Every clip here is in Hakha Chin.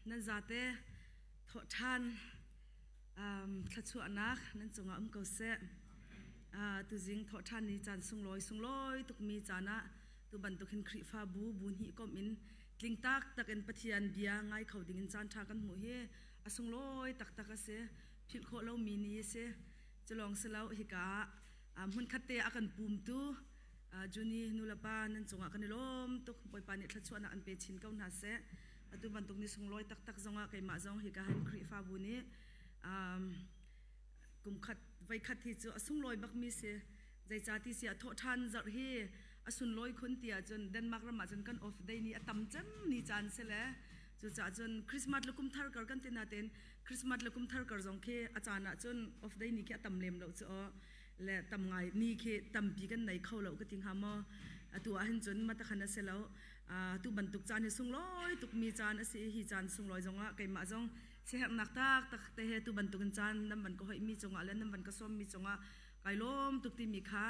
Nan zate thawhṭhan thluachuahnak nan cungah um ko seh. Tuzing thawhṭhan ni caan sunglawi sunglawi tukmi caan ah tu bantuk hin Khrihfabu bu hnih komh in tling taktak in Pathian bia ngai kho ding in caan ṭha kan hmuh hi a sunglawi taktak a si. Philh khawh lomi ni a si. Culawng si lo hika ah hmunkhat te a kan pumtu Juni nulepa nan cungah kan i lawm tuk. Bawipa nih thluachuahnak an pe chin ko hna seh. Atu bantuk ni sunglawi taktak zongah keimah zong hika hin Khrihfabu nih kumkhat voikhat hi cu a sunglawi bakmi si. Zeicah ti si ah thawhṭhan zarh hi a sunlawi khun ti ahcun Denmark ram ahcun kan off day ni a tam cem ni caan si le cucaah cun Christmas le kum thar kar kan ti nain Christmas le kum thar kar zong khi a caan ahcun off day ni khi a tam lem lo cu aw. Le tam ngai ni khi tampi kan nei kho lo ka ti hnga maw. Atu ah hin cun matakhan a si lo. Tu bantuk caan hi sunglawi tukmi caan a si. Hi caan sunglawi zongah keimah zong siaherhnak taktak te he tu bantukin caan nan van ka hoihmi cungah le nan van ka sawmmi cungah kai lawm tuk timi kha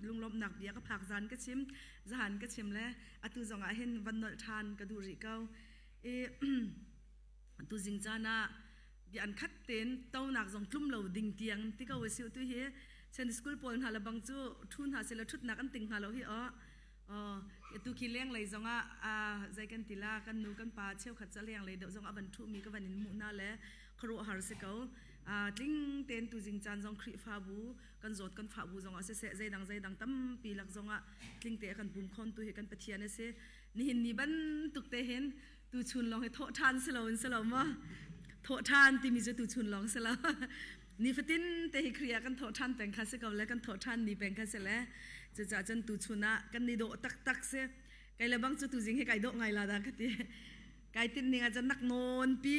lunglawmhnak bia ka phak zan ka chim zahan ka chim le atu zongah hin van nolh ṭhan ka duh rih ko. I tu zing caan ah bia an khat tein tonak zong tlum lo ding tiang ti ko si tu hi Sunday school pawl hna le bang cu thu hna sila thutnak an ting hna lo hi aw. Tu khi leng lei zongah zei kan ti la kan nu kan pa cheukhat ca leng lei deuh zong a van thu mi ka van in hmuh hna le khuaruahhar si ko. Tling tein tu zing caan zong Khrihfabu kan zawt kan fah bu zongah siseh zeidang zeidang tampi lak zongah tling te kan pum khon tu hi kan Pathian a si. Nihin ni bantuk te hin tuchun lawng hi thawh ṭhan si lo in si lo maw? Thawh ṭhan timi cu tuchun lawng si lo. Nifatin te hi Khrih ah kan thawh ṭhan peng kha si ko le kan thawh ṭhan ni peng kha si le cucaah cun tuchun ah kan ni dawh taktak si. Kei le bang cu tuzing hi kai dawh ngai la dah ka ti. Kai tinh ning ah cun nak nawn pi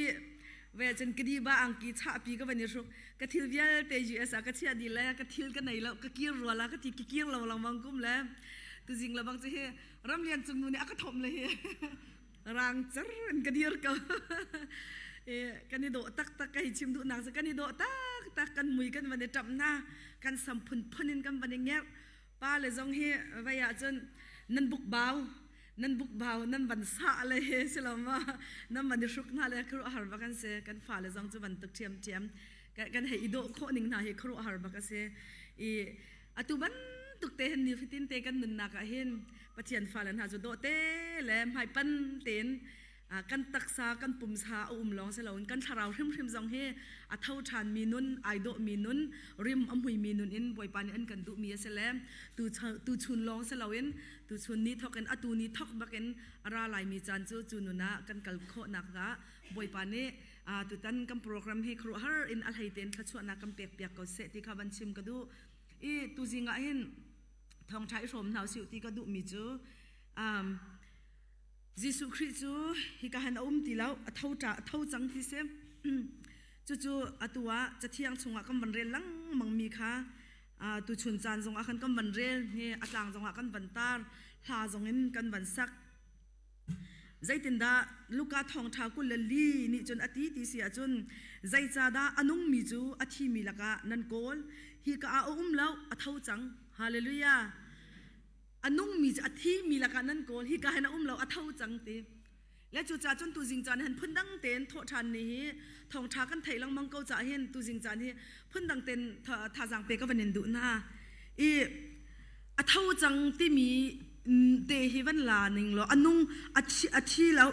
ve cun ka di ba angki chah pi ka van i hruk ka thil vialte US ah ka chiah dih le ka thil ka nei lo ka kir rua la ka ti ki kir lo langmang kum le tuzing le bang cu hi ramlian cung nu nih a ka thomh le hi rang cer in ka dir ko. Kan i dawh taktak ka hi chim duhnak cu kan i dawh taktak kan mui kan van i ṭamh hna kan sam phunphun in kan van i ngerh. Pa le zong hi vei ahcun nan buk bau nan buk bau nan van sah le he si lo ma nan van i hruk hna le khuaruahhar bak an si. Kan fale zong cu bantuk ṭhiamṭhiam kan hei i dawh khawh ning hna hi khuaruahhar bak a si. I atu bantuk te hin nifatin te kan nunnak ah hin Pathian fale hna cu dawh te le hmaipan tein kan taksa kan pumsa a um lawng si loin kan thlarau hrimhrim zong hi a tho ṭhan mi nun ai dawh mi nun rim a hmui mi nun in Bawipa nih an kan duh mi a si le tu chun lawng si loin tu chun ni thok in atu ni thok bak in a ra lai mi caan cu cu nun ah kan kal khawhnak ah Bawipa nih tutan kan program hi khuaruahhar in a hlei tein thluachuahnak kan pek piak ko seh ti kha van chim ka duh. I tuzing ah hin thawngṭha i hrawm hna usih ti ka duhmi cu um, Jesuh Khrih cu hika han a um ti lo, a tho ṭa a tho cang ti si. Cucu atu ah cathiang chungah kan van rel lengmang mi kha tuchun caan zongah khan kan van rel hi a tlang zongah kan van tar hla zongin kan van sak. Zeitindah Luka thawngṭha 24 nih cun a ti ti si ahcun zeicahdah a nungmi cu a thimi lakah nan kawl? Hika ah a um lo, a tho cang. Hallelujah! A nungmi cu a thimi lakah nan kawl, hika hin a um lo, a tho cang ti. Le cucaah cun tuzing caan hin phundang tein thawhṭhan ni hi thawngṭha kan theih lengmang ko caah hin tuzing caan hi phundang tein thazaang pe ka van in duh hna. I a tho cang timi te hi van la ning law a nung a thi a thi lo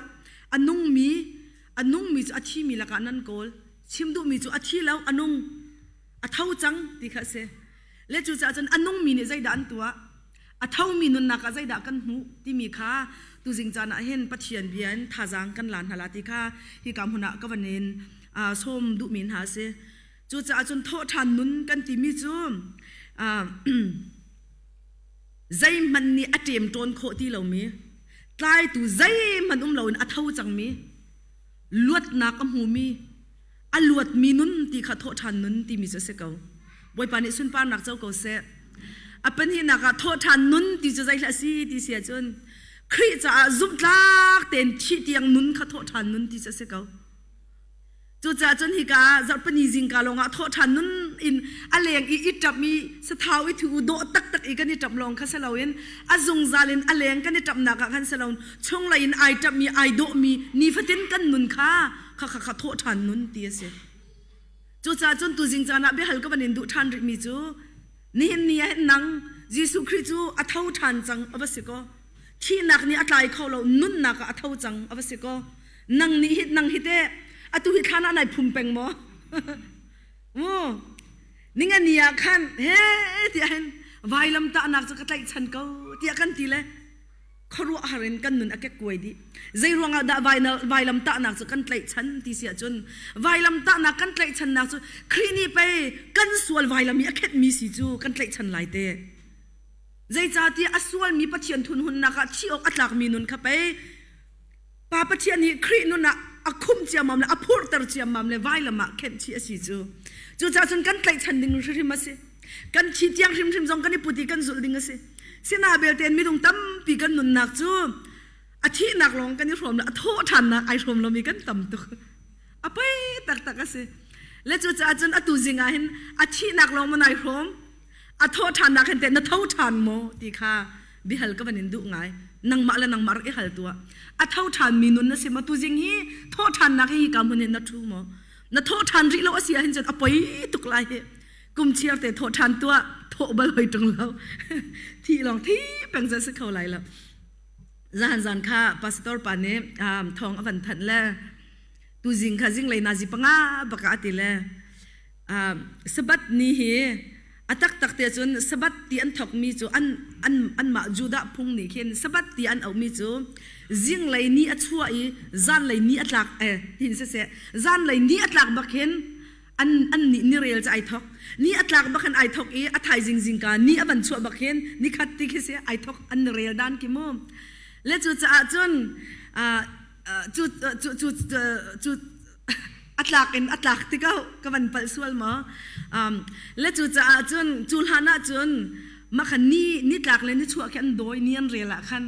a nungmi a nungmi cu a thimi lakah nan kawl chim duhmi cu a thi lo a nung a tho cang ti kha a si le cucaah cun a nungmi nih zeidah an tuah a thomi nunnak ah zeidah kan hmuh timi kha tuzing caan ah hin Pathian bia in thazaang kan la hna la ti kha hika hmun ah ka van in sawm duhmi hna a si. Cucaah cun thawhṭhan nun kan timi cu zeihmanh nih a ṭemṭawn khawh ti lomi, tlaitu zeihmanh um loin a tho cangmi, luatnak a hmumi, a luatmi nun ti kha thawhṭhan nun timi cu a si ko. Bawipa nih sunparnak co ko seh. A pahnihnak ah thawhṭhan nun ti cu zeihlah a si ti si ahcun Khrih caah zumhtlak tein thih tiang nun kha thawhṭhan nun ti cu a si ko. Cucaah cun hika ah zarhpini zingka lawngah thawhṭhan nun in a leng i i ṭap i sathau i thu dawh taktak i kan i ṭap lawng kha si loin a zungzal in a leng kan i ṭapnak ah khan si loin chunglei in ai ṭapmi ai dawhmi nifatin kan nun kha kha kha kha thawhṭhan nun ti a si. Cucaah cun tuzing caan ah biahal ka van in duh ṭhan rihmi cu nihin ni ah hin nang Jesuh Khrih cu a tho ṭhan cang a va si kaw thihnak nih a tlai kho lo nunnak ah a tho cang a va si kaw nang nih hi nang hi teh atu hi thlan ah nai phum peng maw mu ninga ni ah khan he tiah hin vailam tahnak cu ka tlaihchan ko tiah kan ti le khuaruahhar in kan nun a kekkuai dih zei ruangah dah vailam tahnak cu kan tlaihchan ti si ahcun vailam tahnak kan tlaihchannak cu Khrih nih pei kan sual vailam i a khenhmi si cu kan tlaihchan lai te zeicahtiah a sualmi Pathian thunhunnak ah thi awk a tlakmi nun kha pei Pa Pathian nih Khrih nun ah a khumh ciammam le a phurhter ciammam le vailam ah khenh chih a si cu. Cucaah cun kan tlaihchan ding hrimhrim a si. Kan thi tiang hrimhrim zong kan i put i kan zulh ding a si. Sina belte minung tampi kan nunnak cu a thihnak lawng kan i hrawm le a thawh ṭhannak ai hrawm lomi kan tam tuk. A poi taktak a si. Le cucaah cun atu zing ah hin a thihnak lawng maw nai hrawm a thawh ṭhannak hin teh na tho ṭhan maw ti kha bihal ka van in duh ngai nangmah le nangmah rak i hal tuah a tho ṭhan mi nun na si maw tuzing hi thawh ṭhannak hi ka hmun in na ṭhu maw na thawh ṭhan rih lo a si ahhin cun a poi tuk lai hi kum chiar te thawh ṭhan tuah thawh bal hoi ṭung lo thi lawng thi peng zan si kho lai lo zan zan kha pastor pa nih thawng a van thanh le tuzing kha zinglei nazi panga baka ati le Sabbath ni hi a taktak te cun Sabbath ti an thokmi cu an an anmah Judah phung nih khin Sabbath ti an auhmi cu zinglei ni a chuah i zanlei ni a tlak eh hin siseh zanlei ni a tlak bak hin an an nih ni rel cu ai thok ni a tlak bak hin ai thok i a thaizing zingka ni a van chuah bak hin ni khat ti khi si ai thok an ni rel dan ki mu le cu caah cun cu cu cu cu a tlak in a tlak ti ko ka van palh sual maw le cu caah cun cu hlan ah cun mah khan ni ni tlak le ni chuah khi an dawi ni an rel ah khan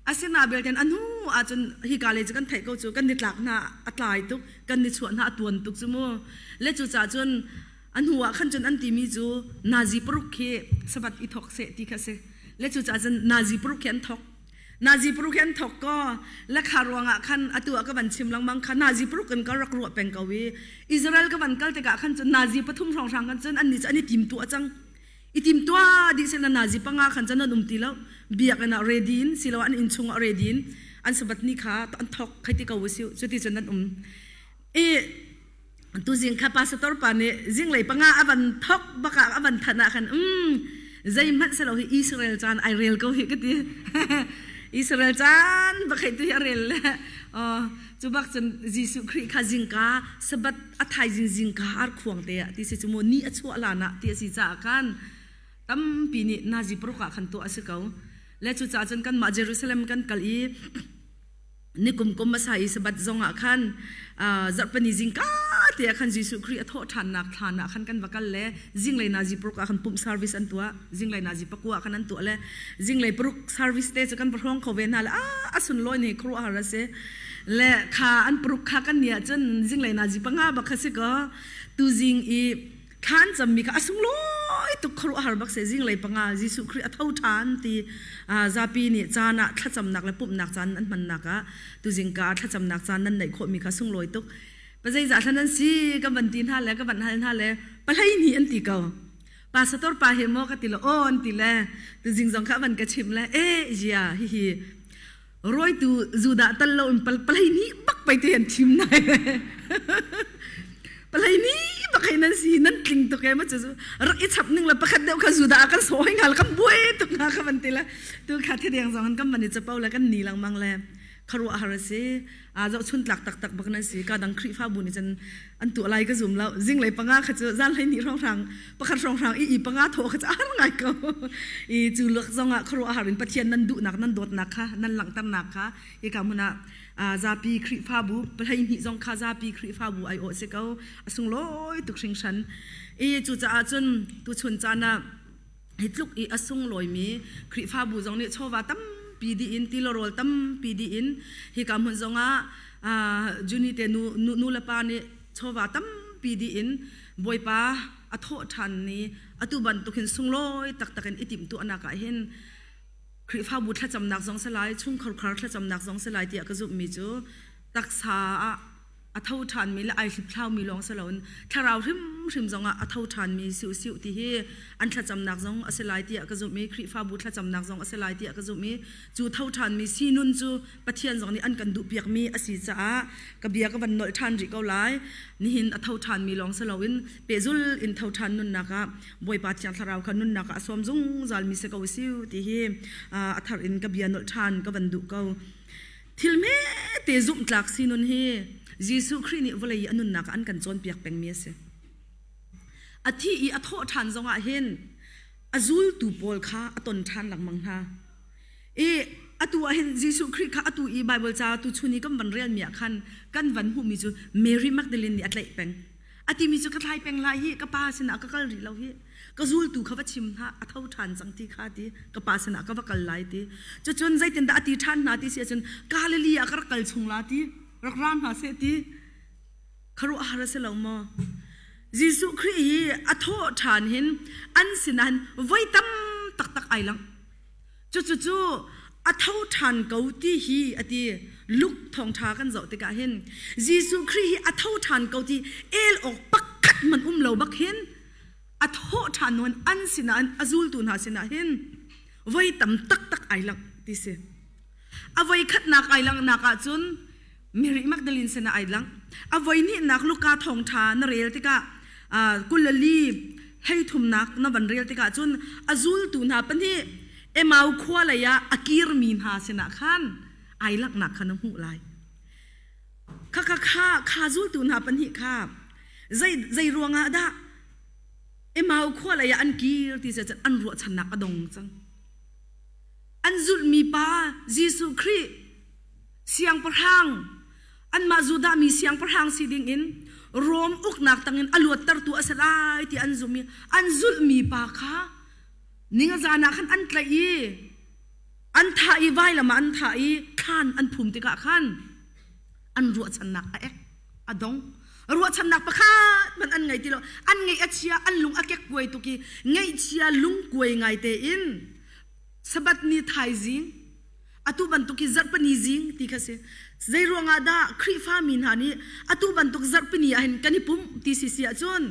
asina belte a hnu ah cun hika le cu kan theih ko cu kan ni tlak hna a tlai tuk kan ni chuah hna a tuan tuk cu mu le cu caah cun a hnu ah khan cun an timi cu nazi paruk khi sabat i thok seh ti kha si le cu caah cun nazi paruk khi an thok Nazi paruk hi an thok ko lekha ruangah khan atu ah ka van chim lengmang kha Nazi paruk in ka rak ruah peng ko i Israel ka van kal tikah khan cun Nazi pathum hrawnghrang khan cun annih cu an i tim tuah cang i tim tuah dih sila Nazi panga khan cun an um ti lo biakinn ah ready in silo an inn chung ah ready in an sabat ni kha an thok khai ti ko usiu cuti cun an um i tuzing kha pastor pa nih zinglei panga a van thok bak ah a van thanh ah khan um zeihmanh selo hi Israel caan ai rel ko hi ka ti Israel caan bak hei tu hi a rel le cu bak cun Jesuh Khrih kha zingka Sabbath a thaizing zingka ar khuang te ah ti si cu mu ni a chuah lan ah ti a si caah khan tampi nih nazi paruk ah khan tuah a si ko le cu caah cun kanmah Jerusalem kan kal i nikum kum hmasa i Sabbath zong ah khan zarhpini zingka te ah khan Jesuh Khrih a thawh ṭhannak thlan ah khan kan va kal le zinglei nazi paruk ah khan pumh service an tuah zinglei nazi pakua ah khan an tuah le zinglei paruk service te cu kan va hrawng kho ve hna le a sunlawi ni khuaruahhar a si le kha an paruk kha kan ni ahcun zinglei nazi panga bak kha si ko tuzing i Thla an cammi kha a sunglawi tuk khuaruahhar bak si zinglei panga Jesuh Khrih a tho ṭhan ti zapi nih caan ah thlacamnak le pumhnak caan an hmannak ah tuzingka ah thlacamnak caan nan neih khawhmi kha sunglawi tuk. Pazeizah thlan an si ka van ti hna le ka van hal hna le pahlei hnih an ti ko. Pastor pa he maw ka ti le aw an ti le tuzing zong kha van ka chimh le e zia hihi rawitu Judah tal lo in palei nih bak pei te an thim nai palei nih bak hei nan si nan tling tuk e ma cu rak i chap ning la pakhat deuh kha Judah kan so hoi ngal kan buai tuk nga kha van ti la tu kha thedeng zong kan van i chapo le kan ni langmang le kharuah har si a zoh chun tlak tak tak bak nan si ka dang Khrihfabu nih cun an tuah lai ka zum lo zinglei panga kha cu zan hlei ni hrawnghrang pakhat hrawnghrang i i panga thaw kha cu a har ngai ko i cu lak zong ah khuaruah har in Pathian nan duhnak nan dawtnak kha nan langhternak kha hika hmun ah zapi Khrihfabu pahlei hnih zong kha zapi Khrihfabu ai awh si ko a sunglawi tuk hringhran i cucaah cun tuchun caan ah hi tluk i a sunglawimi Khrihfabu zong nih chawva tampi dih in tilawrawl tampi dih in hika hmun zongah Juni te nu nu le pa nih. Chawva tampi dih in Bawipa a thawh ṭhan ni atu bantuk hin sunglawi taktak in i timhtuahnak ah hin Khrihfabu thlacamnak zong si lai, chungkhar khar thlacamnak zong si lai tiah ka zumhmi cu taksa ah a tho ṭhanmi le ai hlipthlaumi lawng si loin thlarau hrimhrim zongah a tho ṭhanmi si u sih ti hi an thlacamnak zong a si lai tiah ka zumh i Khrihfabu thlacamnak zong a si lai tiah ka zumh i cu tho ṭhanmi sinun cu Pathian zong nih an kan duhpiakmi a si caah ka bia ka van nolh ṭhan rih ko lai. Nihin a tho ṭhanmi lawng si loin pehzul in tho ṭhan nunnak ah Bawipa Thiang Thlarau kha nunnak ah a sawm zungzalmi si ko siu ti hi a thar in ka bia nolh ṭhan ka van duh ko. Thil hmete zumhtlak sinun hi Jesuh Khrih nih vawlei i a nunnak ah an kan cawnpiak pengmi a si. A thi i a thawh ṭhan zongah hin a zultu pawl kha a ton ṭhan lengmang hna. I atu ah hin Jesuh Khrih kha atu i Bible ca tu chun i kan van relmi ah khan kan van hmuhmi cu Mary Magdalene nih a tlaih peng. A timi cu ka thlai peng lai hi ka pa sinah ka kal rih lo hi ka zultu kha va chim hna a tho ṭhan cang ti kha ti ka pa sinah ka va kal lai ti cucun zeitindah a ti ṭhan hna ti si ahcun Galilee ah ka rak kal chung la ti rak ra hna seh ti khuaruahhar a si lo maw Jesuh Khrih hi a thawh ṭhan hin an sinah hin voi tam taktak ai lang Cucu a tho ṭhan ko ti hi a ti. Luke thawngṭha kan zoh tikah hin Jesuh Khrih hi a tho ṭhan ko ti el awk pakhat man um lo bak hin a thawh ṭhan nawn an sinah a zultu hna sinah hin voi tam taktak ai langh ti si. A voi khatnak ai langhnak ahcun Mary Magdalene sinah ai lang. A voi hnihnak Luka thawngṭha na rel tikah kulali hei thumnak na van rel tikah cun a zultu hna pahnih Emau khua lei ah a kirmi hna sinah khan ai langhnak kha na hmuh lai. Kha kha kha kha zultu hna pahnih kha zei zei ruangah dah Emau khua lei ah an kir ti cun an ruahchannak a dong cang. An zulhmi pa Jesuh Khrih Siangpahrang, anmah Judah mi siangpahrang si dingin Rom uknak tangin a luattertu a si lai ti an zumh i an zulhmi pa kha ningazan ah khan an tlaih i an thah i vailam ah an thah i thlan an phum tikah khan an ruahchannak a ek a dong. Ruahchannak pakhat hmanh an ngei ti lo. An ngeih a chia, an lung a kekkuai tuk i ngeihchia lungkuai ngai tein Sabbath ni thaizing atu bantuk hi zarhpini zing ti kha si zei ruangah dah Khrihfa mi hna nih atu bantuk zarhpini ah hin kan i pumh ti si si ahcun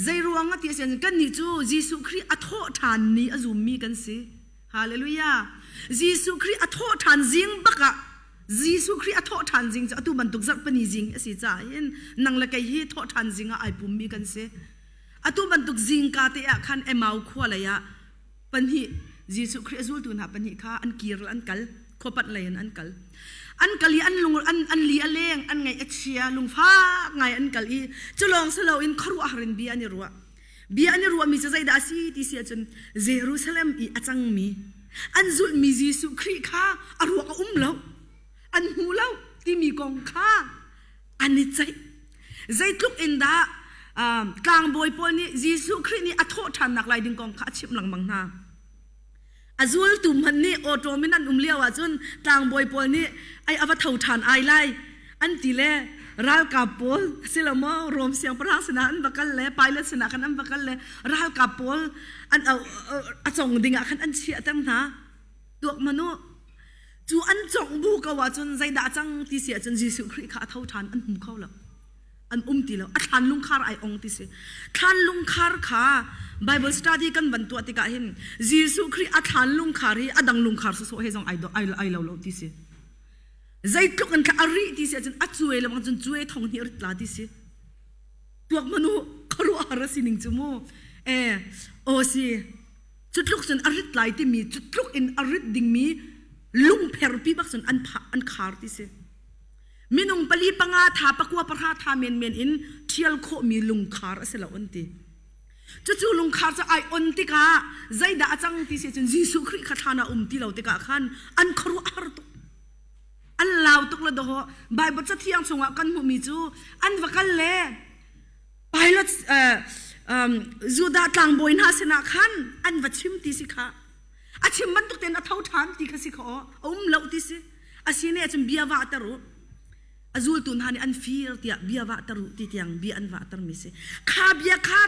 zei ruangah ti a si ahcun kannih cu Jesuh Khrih a thawh ṭhan ni a zummi kan si Hallelujah Jesuh Khrih a thawh ṭhan zing bak ah Jesuh Khrih a thawh ṭhan zing cu atu bantuk zarhpini zing a si caah hin nang le kei hi thawh ṭhan zing ah ai pummi kan si atu bantuk zingka te ah khan Emau khua lei ah pahnih Jesuh Khrih a zultu hna pahnih kha an kir an kal khuapanh lei in an kal an kal i an lung an, an li a leng an ngaih a chia lungfak ngai an kal i culawng si loin khuaruahhar in bia an i ruah bia an i ruahmi cu zeidah a si ti si ahcun Jerusalem i a cangmi an zulhmi Jesuh Khrih kha a ruak a um lo an hmu lo timi kong kha an i ceih. Zeitluk in dah tlangbawi pawl nih Jesuh Khrih nih a thawh ṭhannak lai ding kong kha a chimh lengmang hna. A zultu hmanh nih awṭawm in an um lio ahcun tlangbawi pawl nih ai a va tho ṭhan ai lai an ti le ralkap pawl silo maw Rom siangpahrang sinah an va kal le Pilate sinah khan an va kal le ralkap pawl an a cong dingah khan an chiahter hna. Tuak hmanh u, cu an congh bu ko ahcun zeidah a cang ti si ahcun Jesuh Khrih kha a tho ṭhan an hmu kho lo. An um ti lo. A thlan lungkhar ai ong ti si. Thlan lungkhar kha Bible study kan van tuah tikah hin Jesuh Khrih a thlan lungkhar hi a dang lungkhar sawsawh he zong ai, ai, ai lo lo ti si. Zeitluk in a rih ti si ahcun a cuai lo cun cuai thong hnih rit la ti si. Tuak manu khuaruahhar a si ning cu mu. Eh, aw si. Cu tluk cun a rit lai timi cu tluk in a rit dingmi lungpherpi bak cun an phah an khar ti si. Minung pali panga tha pakua pahra tha menmen in ṭhial khawhmi lungkhar a si lo an ti. Cucu lungkhar cu ai on tikah zeidah a cang ti si cun Jesuh Khrih kha thlan ah um ti lo tikah khan an khuaruah har tuk. An lau tuk le dawh Bible cathiang chungah kan hmuhmi cu an va kal le Pilot um, Judah tlangbawi hna sinah khan an va chim ti si kha a chim bantuk tein a tho ṭhan ti kha si kha aw a um lo ti si a si ne cun bia va ter u. A zultu hna nih an fir tiah bia vahter u ti tiang bia an vahtermi si. Kha bia kha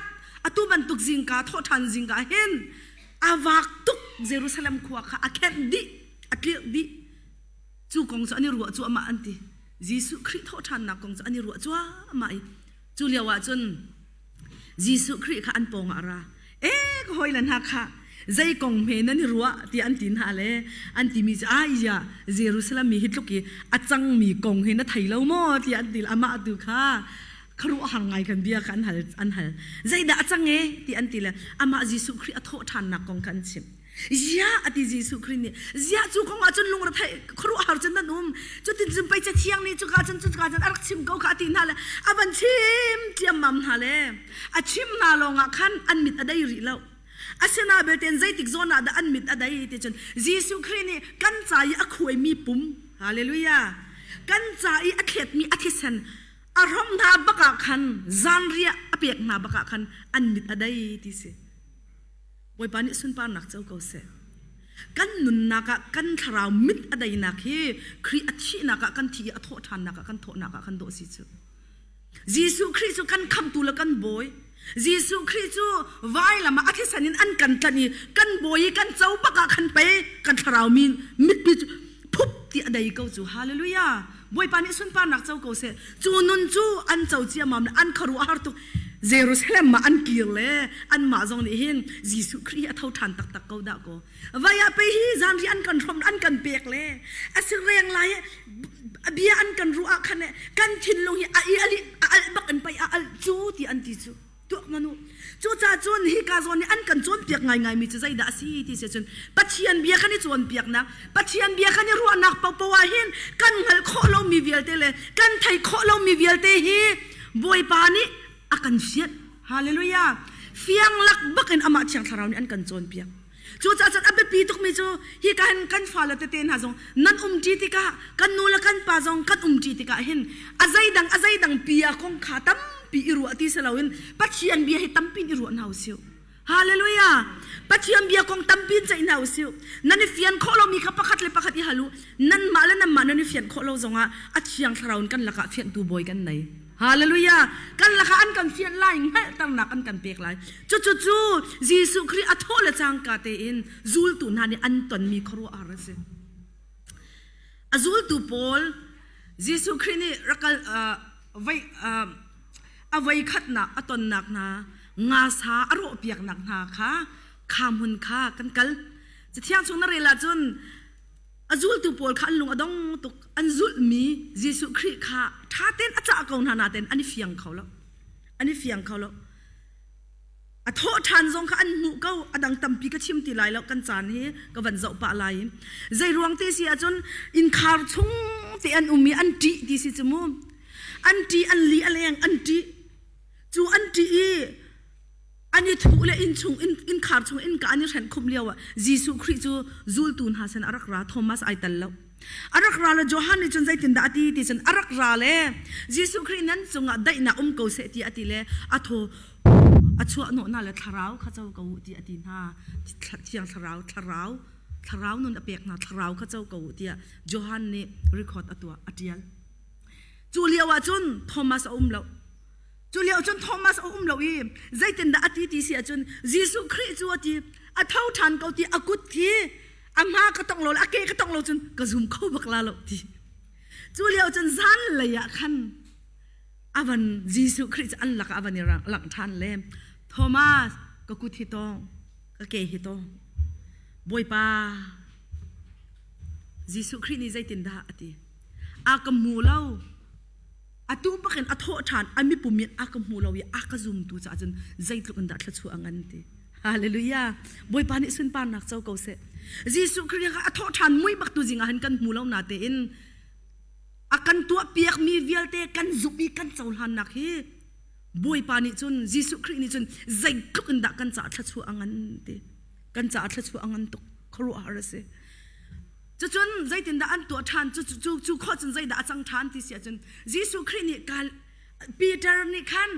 atu bantuk zingka thawhṭhan zingka hin a vak tuk Jerusalem khua kha a khenh dih, a tlirh dih. Cu kong cu an i ruah cuahmah an ti. Jesuh Khrih thawhṭhannak kong cu an i ruah cuahmah i cu lio ah cun Jesuh Khrih kha an pawngah a ra. E ka hawile hna kha zei kong hme nan i ruah tiah an ti hna le an timi cu ai ya Jerusalem mi hi tluk i a cangmi kong hi na thei lo maw tiah an ti amah tu kha khuaruahhar ngai kan bia kha an hal an hal zeidah a cang e ti an ti le amah Jesuh Khrih a thawh ṭhannak kong kha an chimh Ziah a ti Jesuh Khrih nih ziah cu kong ah cun lungre theih khuaruahhar cun nan um cutin cun pei cathiang nih cuka cun cuka cun a rak chim ko kha a ti hna le a van chim ciammam hna le a chim hna lawngah khan an mit a dei rih lo asina belte zeitik zawn ah dah an mit a dei ti cun Jesuh Khrih nih kan ca i a khuaimi pum hallelujah kan ca i a thletmi a thisen a hrom hna bak ah khan zanriah a pek hna bak ah khan an mit a dei ti si Bawipa nih sunparnak co ko seh. Kan nunnak ah kan thlarau mit a deinak hi Khrih a thihnak ah kan thi i a thawh ṭhannak ah kan thawhnak ah kan dawh si cu. Jesuh Khrih cu kan khamtu le kan bawi. Jesuh Khrih cu vailam ah a thisen in an kan tlanh i kan bawi i kan co bak ah khan pei kan thlarau mi mitpi cu phup ti a dei ko cu. Hallelujah. Bawipa nih sunparnak co ko seh. Cu nun cu an co ciammam le an khuaruah har tuk. Jerusalem ah an kir le anmah zong nih hin Jesuh Khrih a tho ṭhan taktak ko dah kaw. Vai ah pei hi zanri an kan hrom an kan pek le a si reng lai bia an kan ruah ah khan kan thinlung hi a i ali a alh bak in pei a alh cu ti an ti cu. Tuak hmanh u. Cucaah cun hika zawn nih an kan cawnpiak ngaingaimi cu zeidah a si ti si cun Pathian bia kan i cawnpiaknak, Pathian bia kan i ruahnak paohpaoh ah hin kan hngalh khawh lomi vialte le kan theih khawh lomi vialte hi Bawipa nih a kan fianh. Hallelujah. Fiang lak bak in amah Thiang Thlarau nih an kan cawnpiak. Cucaah cun a biapi tukmi cu hika hin kan fale tete hna zong nan umṭi tikah kan nu le kan pa zong kan umṭi tikah hin a zeidang a zeidang bia kong kha tampi i ruah ti si loin Pathian bia hi tampi in i ruah hna usih. Hallelujah! Pathian bia kong tampi in ceih hna usih. Nan i fian khawh lomi kha pakhat le pakhat i hal u. Nanmah le nanmah nan i fian khawh lo zongah a Thiang Thlarau in kan lakah fianhtu bawi kan nei. Hallelujah! Kan lakah an kan fianh lai, hngalhternak an kan pek lai. Cucu cu Jesuh Khrih a thawh le cangka tein zultu hna nih an tonmi khuaruahhar a si. A zultu pawl Jesuh Khrih nih rakal uh, vei uh, a voi khatnak a tonnak hna ngasa a rawh piaknak hna kha kha hmun kha kan kal. Cathiang chung na rel ahcun A zultu pawl kha an lung a dong tuk. An zulhmi Jesuh Khrih kha ṭha tein a cah ko hna nain an i fiang kho lo. An i fiang kho lo. A thawh ṭhan zong kha an hmuh ko. A dang tampi ka chim ti lai lo. Kan caan hi ka van zoh pah lai. Zei ruang te si ahcun innkhar chung te an um i an ṭih ti si cu mu. An ṭih, an li a leng, an ṭih. Cu an ṭih i an i thuh le innchung innkhar chung innka an i hrenh khumh lio ah Jesuh Khrih cu zultu hna sin a rak ra Thomas ai tel lo a rak ra le Johan nih cun zeitindah a ti ti cun a rak ra le Jesuh Khrih nan cungah daihnak um ko seh ti a ti le a thaw a chuah hnawh hna le thlarau kha co ko u ti a ti hna thiang thlarau thlarau thlarau nun a pek hna thlarau kha co ko u tiah Johan nih record a tuah a tial cu lio ah cun Thomas a um lo Cu lio cun Thomas a um lo i zeitindah a ti ti si ahcun Jesuh Khrih cu a ti a tho ṭhan ko ti a kut hi a hma ka tong lo le a ke ka tong lo cun ka zum kho bak la lo ti. Cu lio cun zanlei ah khan avan Jesuh Khrih cu an lakah a van i langh ṭhan le Thomas ka kut hi tawng ka ke hi tawng Bawipa Jesuh Khrih nih zeitindah a ti a ka hmu lo Atu bakin a thawh ṭhan a mipum in a ka hmu lo i a ka zumtu caah cun zeitluk in dah thluachuah a ngan ti. Hallelujah. Bawipa nih sunparnak co ko seh. Jesuh Khrih kha a thawh ṭhan mui bak tu zing ah hin kan hmu lo na tein a kan tuah piakmi vialte kan zumh i kan cohlannak hi Bawipa nih cun Jesuh Khrih nih cun zeitluk in dah kan caah thluachuah a ngan ti. Kan caah thluachuah a ngan tuk khuaruahhar a si. Cucun zeitindah an tuah ṭhan cu cu cu khawh cun zeidah a cang ṭhan ti si ahcun Jesuh Khrih nih kal Peter nih khan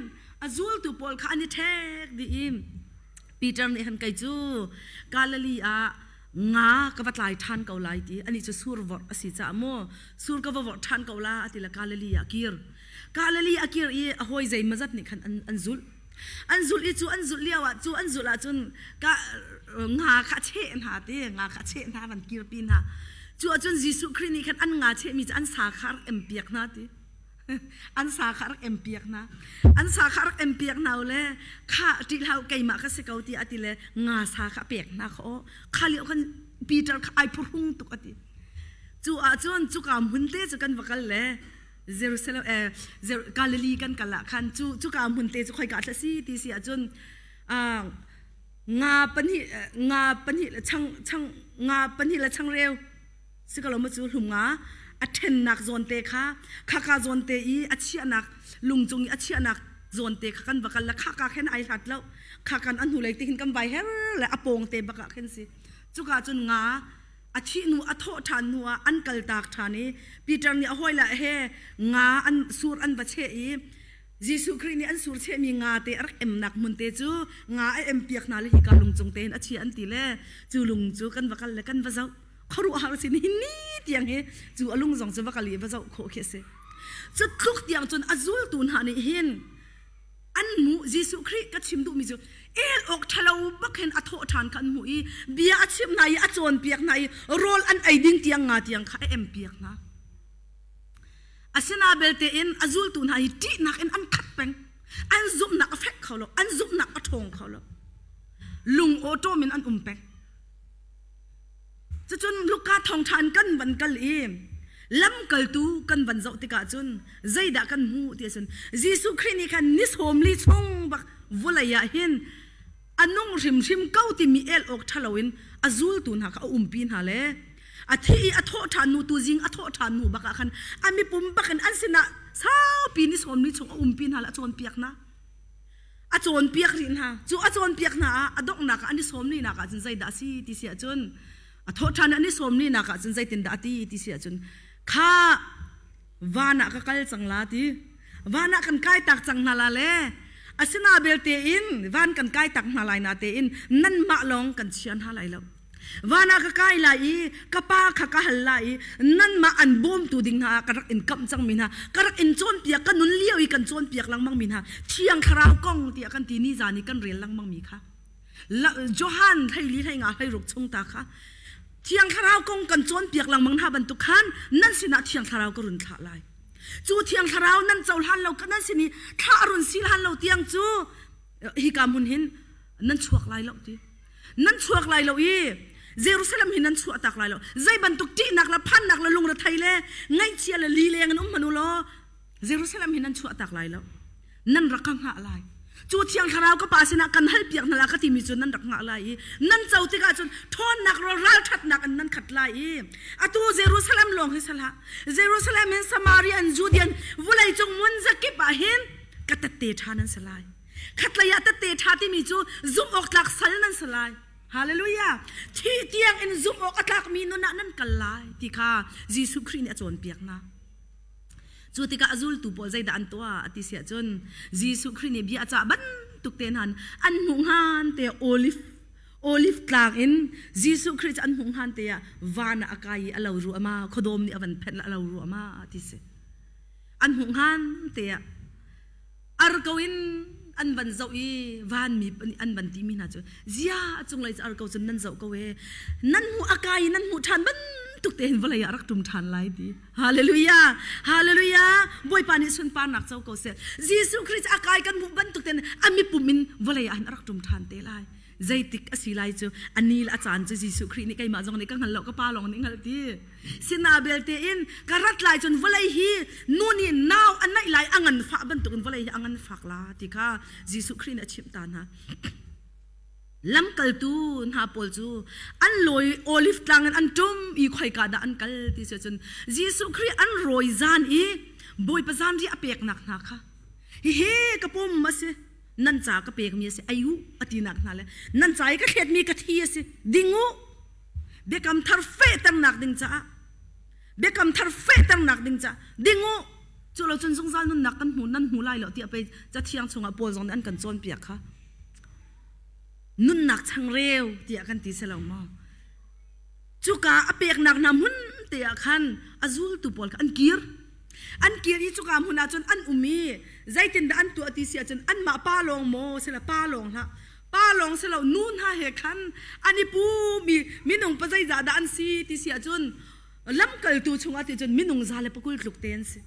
a zultu pawl kha an i ṭhek dih i Peter nih khan kei cu Galilee ah Nga ka va tlai ṭhan ko lai ti ani cu sur vorh a si caah maw sur ka va vorh ṭhan ko la a ti le Galilee ah kir. Galilee a kir i a hawi zeimawzat nih khan an, an zulh. An zulh i cu an zulh lio ah cu an zulh ahcun ka nga kha a cheh hna ti nga kha a cheh hna van kirpi hna. Cu ahcun Jesuh Khrih nih khan an nga chehmi cu an sa kha a rak empiak hna ti. An sa kha a rak empiak hna. An sa kha a rak empiak hna le kha ṭih hlah u keimah ka si ko ti a ti le nga sa kha a pek hna kha aw. Kha lio khan Peter kha ai phuhrung tuk a ti. Cu ahcun cuka hmun te cu kan va kal le Jerusalem eh, Galilee kan kal ah khan cu cuka hmun te cu khoika thla si ti si ahcun nga pahnih nga pahnih le chang chang nga pahnih le changreu si ko lo maw cu hlum nga a ṭhennak zawn te kha khaka zawn te i a chiahnak lung cung i a chiahnak zawn te kha kan va kal le khaka khin ai hlat lo khakan a hnulei te khin kan vai her le a pawng te bak ah khin si cuka cun nga a thih hnu a thawh ṭhan hnu ah an kal tak ṭhan i Peter nih a hawile he nga an sur an va cheh i Jesuh Khrih nih an sur chehmi nga te a rak emnak hmun te cu nga a em piak hna le hika lung cung tein a chia an ti le cu lung cu kan va kal le kan va zoh khuaruahhar si nihin ni tiang hi cu a lung zong cu va kal i va zoh khawh khi a si cu tluk tiang cun a zultu hna nih hin an hmuh Jesuh Khrih ka chim duhmi cu el awk ṭhalo bak hin a thawh ṭhan kha an hmuh i bia a chimh hna i a cawnpiak hna i rawl an ei ding tiang nga tiang kha a empiak hna. Asina belte in a zultu hna hi ṭihnak in an khat peng. An zumhnak a fek kho lo, an zumhnak a ṭhawng kho lo. Lung awṭawm in an um peng. Cucun Luka thawngṭha in kan van kal i lamkaltu kan van zoh tikah cun zeidah kan hmuh ti ahcun Jesuh Khrih nih khan ni sawm li chung bak vawlei ah hin a nung hrimhrim ko timi el awk ṭha loin a zultu hna kha a umpi hna le a thi i a thawh ṭhan hnu tuzing a thawh ṭhan hnu bak ah khan a mipum bakin an sinah saupi ni sawm li chung a umpi hna le a cawnpiak hna. A cawnpiak rih hna. Cu a cawnpiak hna ah a donghnak ah an i sawm linak ah cun zeidah a si ti si ahcun a thawhṭhan an i sawm linak ah cun zeitindah a ti ti si ahcun kha van ah ka kal cang la ti van ah kan kai tak cang hna la le asina belte in van kan kai tak hna lai na tein nanmah lawng kan chia hna lai lo. Van ah ka kai lai i ka pa kha ka hal lai i nanmah an bawmtu ding hna ah ka rak in kamh cangmi hna ka rak in cawnpiak ka nun lio i kan cawnpiak lengmangmi hna Thiang Thlarau kong tiah kan ti ni zan i kan rel lengmangmi kha Johan hleili hleinga hleiruk chung ta kha Thiang Thlarau kong kan cawnpiak lengmang hna bantuk khan nan sinah Thiang Thlarau ka run thlah lai cu Thiang Thlarau nan cohlan lo nan sin i thlah a run si hlan lo tiang cu hika hmun hin nan chuak lai lo ti Nan chuak lai lo i Jerusalem hi nan chuah tak lai lo. Zei bantuk ṭihnak le phannak le lungrethei le ngaihchia le lileng in um hmanh u law Jerusalem hi nan chuah tak lai lo. Nan rak ka hngah lai. Cu Thiang Thlarau ka Pa sinah kan halpiak hna la ka timi cu nan rak hngah lai i nan co tikah cun ṭhawnnak ro ralṭhatnak in nan khat lai i atu Jerusalem lawng hi salah Jerusalem hin Samaria in Judean vawlei cung mun zakip ah hin ka tette ṭha nan si lai. Khatlei ah tette ṭha timi cu zumh awk tlak sal nan si lai. Hallelujah! Thih tiang in zumh awk a tlakmi nun ah nan kal lai ti kha Jesuh Khrih nih a cawnpiak hna. Cu tikah a zultu pawl zeidah an tuah a ti si ahcun Jesuh Khrih nih bia a cah bantuk te hna an hmuh hngan te olive olive tlang in Jesuh Khrih cu an hmuh hngan te ah van ah a kai i a lo ru ama khuadawm nih a van phenh a lo ru ama ti si. An hmuh hngan te ah ar ko in an van zoh i vanmi an van timi hna cu zia a cunglei cu ar ko cun nan zoh ko e nan hmuh a kai i nan hmuh ṭhan bantuk te hin vawlei ah rak ṭum ṭhan lai ti hallelujah hallelujah bawipa nih sunparnak co ko seh Jesuh Christ a kai kan hmuh bantuk ten a mipum in vawlei ah hin a rak ṭum ṭhan te lai zeitik a si lai cu a ni le a caan cu Jesuh Khrih nih keimah zong nih ka hngal lo ka pa lawng nih hngalh ti sina belte in ka rat lai cun vawlei hi nu nih nau a naih lai a ngan fah bantukin vawlei hi a ngan fak la ti kha Jesuh Khrih nih a chimh ta hna lamkaltu hna pawl cu an lawi olive tlang in an ṭum i khoika dah an kal ti si cun Jesuh Khrih an rawi zan i Bawipa zanri a peknak hna kha hihi ka pum a si nan ca ka pekmi a si ai u a tinak hna le nan ca i ka thletmi ka thi a si ding u biakam thar fehternak ding caah biakam thar fehternak ding caah ding u cu lo cun zungzal nunnak kan hmu nan hmu lai lo tiah pei cathiang chungah Paul zong nih an kan cawnpiak kha nunnak changreu tiah kan ti si lo maw? Cuka a peknak hna hmun te ah khan a zultu pawl kha an kir. An kir i cuka hmun ah cun an um i zeitindah an tuah ti si ahcun anmah pa lawng maw sila pa lawng hlah pa lawng si lo nu hna he khan an i pum i minung pa zeizah dah an si ti si ahcun lamkaltu chungah ti cun minung za le pakul tluk te an si.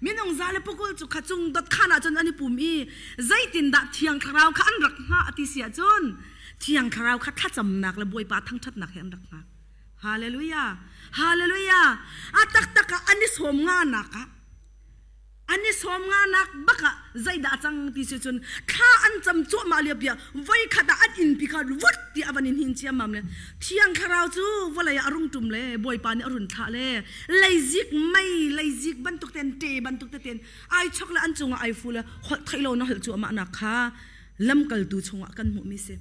Minung za le pakul cu kha cung dot khan ah cun an i pum i zeitindah thiang thlarau kha an rak hngah ti si ahcun thiang thlarau kha thlacamnak le Bawipa thangṭhatnak he an rak hngak. Hallelujah! Hallelujah! A taktak ah an i sawm nga nak ah an i sawm nga nak bak ah zeidah a cang ti si cun thla an cam cuahmah lio bia voi khat ah an innpi kha vut ti a van in hin ciammam le thiang thlarau cu vawlei ah a rung ṭum le Bawipa nih a run thlah le leizik mei leizik bantuk ten ṭe bantuk teten ai chok le an cungah ai fu le holh theih lo na holh cuahmah nak kha lamkaltu chungah kan hmuhmi si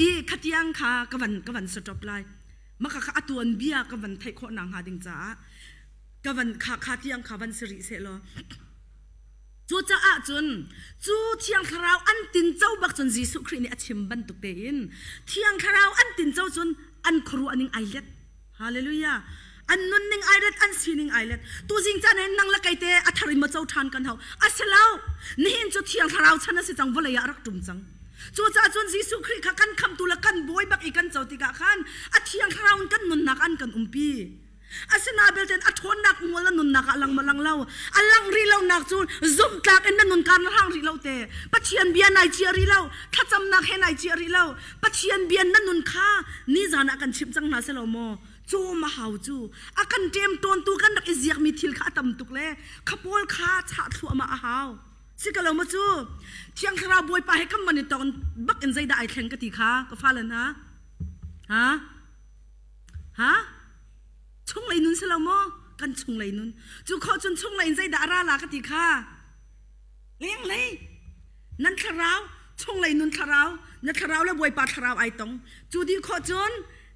i khatiang kha ka van ka van stop lai maka kha atuan bia ka van theih khawh nak hnga ding caah ka van kha kha tiang kha van si rih seh law Cucaah cun cu Thiang Thlarau an tinco bak cun Jesuh Khrih nih a chim bantuk tein Thiang Thlarau an tinco cun an khuaruah ning ai let. Hallelujah. An nunning ai let, an sining ai let. Tuzing caan hin nang le kei te a thar in ma co ṭhan kan hau. A si lo. Nihin cu Thiang Thlarau chan a si cang, vawlei ah a rak ṭum cang. Cucaah cun Jesuh Khrih kha kan khamtu le kan bawi bak i kan co tikah khan a Thiang Thlarau in kan nunnak an kan umpi. Asinain belte a ṭhawnnak ngol na nunnak ah lang ma lang lo. A lang rih lonak cu zumhtlak in na nun kar na hlang rih lo te. Pathian bia nai cia rih lo. Thlacamnak he nai cia rih lo. Pathian bia na nun kha nizan ah kan chimh cang hna selo maw? Cawm a hau cu. A kan ṭem tawntu kan rak i ziakmi thil kha a tam tuk le kha pawl kha chah thluahmah a hau. Si ka lo ma cu? Thiang Thlarau Bawipa he kan man i tong bak in zeidah ai thleng ka ti kha ka fale hna. Ha? Ha? Chunglei nun si lo maw? Kan chunglei nun. Cu khawh cun chunglei in zeidah a ra la ka ti kha? Lenglei. Nan thlarau, chunglei nun thlarau, na thlarau le Bawipa thlarau ai tong. Cu dih khawh cun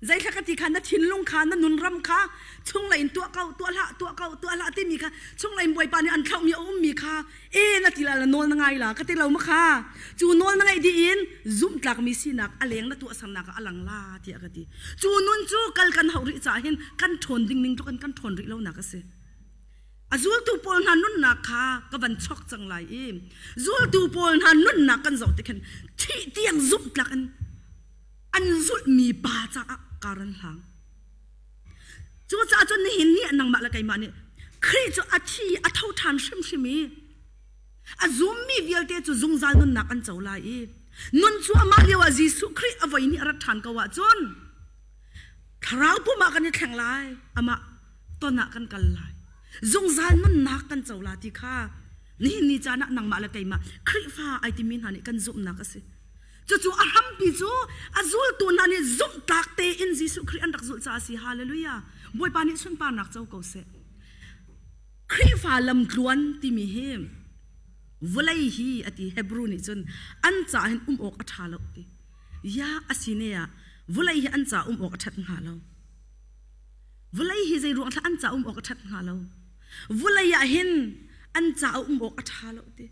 zeithla ka ti kha na thinlung kha na nun ram kha chunglei in tuah ko tuah hlah tuah ko tuah hlah timi kha chunglei in Bawipa nih an thlauhmi a ummi kha e na ti la nawl na ngai la ka ti lo ma kha cu nawl na ngaih dih in zumhtlakmi sinak a leng na tuahsernak ah a lang la tiah ka ti cu nun cu kal kan hauh rih caah hin kan ṭhawn ding ning tluk in kan ṭhawn rih lonak a si a zultu pawl hna nunnak kha ka van chok cang lai i zultu pawl hna nunnak kan zoh tik hin thih tiang zumhtlak in an zulhmi pa caah kar an hlang Cucaah cun nihin ni ah nangmah le keimah nih Khrih cu a thi a tho ṭhan hrimhrim i a zummi vialte cu zungzal nunnak an co lai i nun cu amah lio ah Jesuh Khrih a voi nih a rat ṭhan ko ahcun thlarau pum ah kan i thleng lai amah ton ah kan kal lai zungzal nunnak kan co la ti kha nihin ni caan ah nangmah le keimah Khrihfa ai timi hna nih kan zumhnak a si. Cucu a hrampi cu a zultu hna nih zumhtlak tein Jesuh Khrih an rak zulh caah a si. Hallelujah. Bawipa nih sunparnak co ko seh. Khrihfa lamtluan timi hi vawlei hi a ti Hebrew nih cun an ca hin um awk a ṭha lo ti. Ya a si ne ah vawlei hi an ca um awk a ṭhat hnga lo. Vawlei hi zei ruang thla an ca um awk a ṭhat hnga lo. Vawlei ah hin an ca um awk a ṭha lo ti.